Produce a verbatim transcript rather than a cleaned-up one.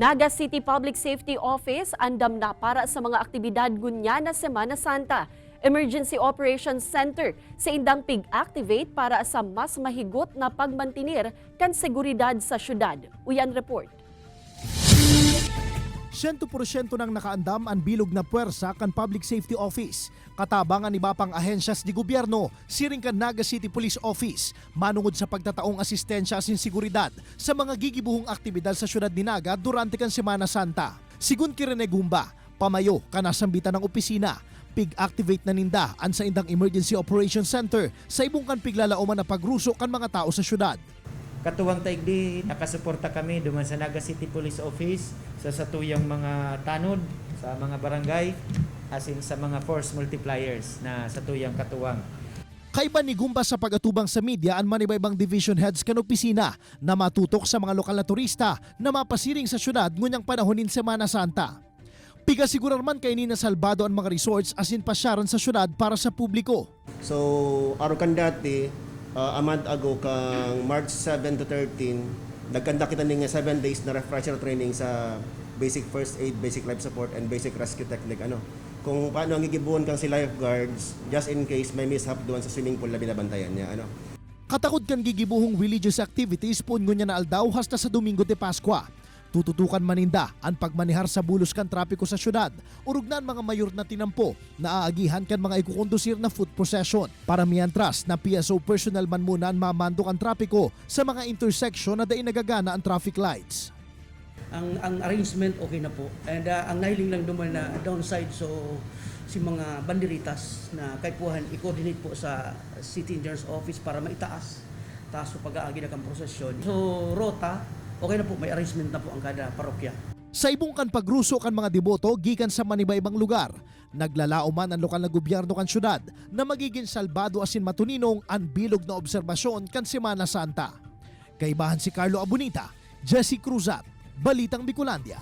Naga City Public Safety Office andam na para sa mga aktibidad ngunyan na Semana Santa. Emergency Operations Center sa indang pig-activate para sa mas mahigot na pagmantener kan seguridad sa syudad. Uyan report. Siyento porsyento nang nakaandam an bilog na pwersa kan Public Safety Office, katabang an iba pang ahensyas de gobyerno, siring kan Naga City Police Office, manongod sa pagtataong asistensya asin seguridad sa mga gigibohong aktibidad sa syudad ni Naga durante kan Semana Santa. Sigon ki Rene Gumba, pamayo kan nasambitan nang opisina, pig-activate na ninda an saindang Emergency Operations Center sa ibong kan piglalaoman na pagruso kan mga tao sa syudad. Katuwang taigdi, nakasuporta kami duman sa Naga City Police Office, sa satuyang mga tanod, sa mga barangay, asin sa mga force multipliers na satuyang katuwang. Kaiba ni Gumba sa pag-atubang sa media an manibaybang division heads kan opisina na matutok sa mga lokal na turista na mapasiring sa syudad ngunyan panahon nin Semana Santa. Pig-asigurar man kaini na salbado an mga resorts asin pasyaran sa syudad para sa publiko. So, arog kan dati, uh, a month ago, kang March seven to thirteen, nagkandak kita ning seven days na refresher training sa basic first aid, basic life support, and basic rescue technique. Ano, kung paano ang gigibuhon kang si lifeguards just in case may mishap duman sa swimming pool na binabantayan niya. Ano. Katakod kan gigibohong religious activities poon ngunyan na aldaw hasta sa Domingo de Pascua. Tututukan man ninda an pagmanehar sa bulos kan trapiko sa syudad, orog na an mga mayor na tinampo na aagihan kan mga ikukondusir na foot procession. Para mientras na P S O personnel man muna an mamando kan trapiko sa mga intersection na dai nagagana an traffic lights. Ang, ang arrangement okay na po. And uh, ang nahiling lang naman na downside, so si mga banderitas na kaipuhan i-coordinate po sa City Engineer's Office para maitaas. Taas po pag-aagi na kang prosesyon. So rota, okay na po, may arrangement na po ang kada parokya. Sa ibong kan pagruso kan mga deboto gikan sa manibaybang lugar, naglalaom man an lokal na gobyerno kan syudad na magigin salbado asin matuninong an bilog na obserbasyon kan Semana Santa. Kaibahan si Carlo Abunita, Jesse Cruzat, Balitang Bicolandia.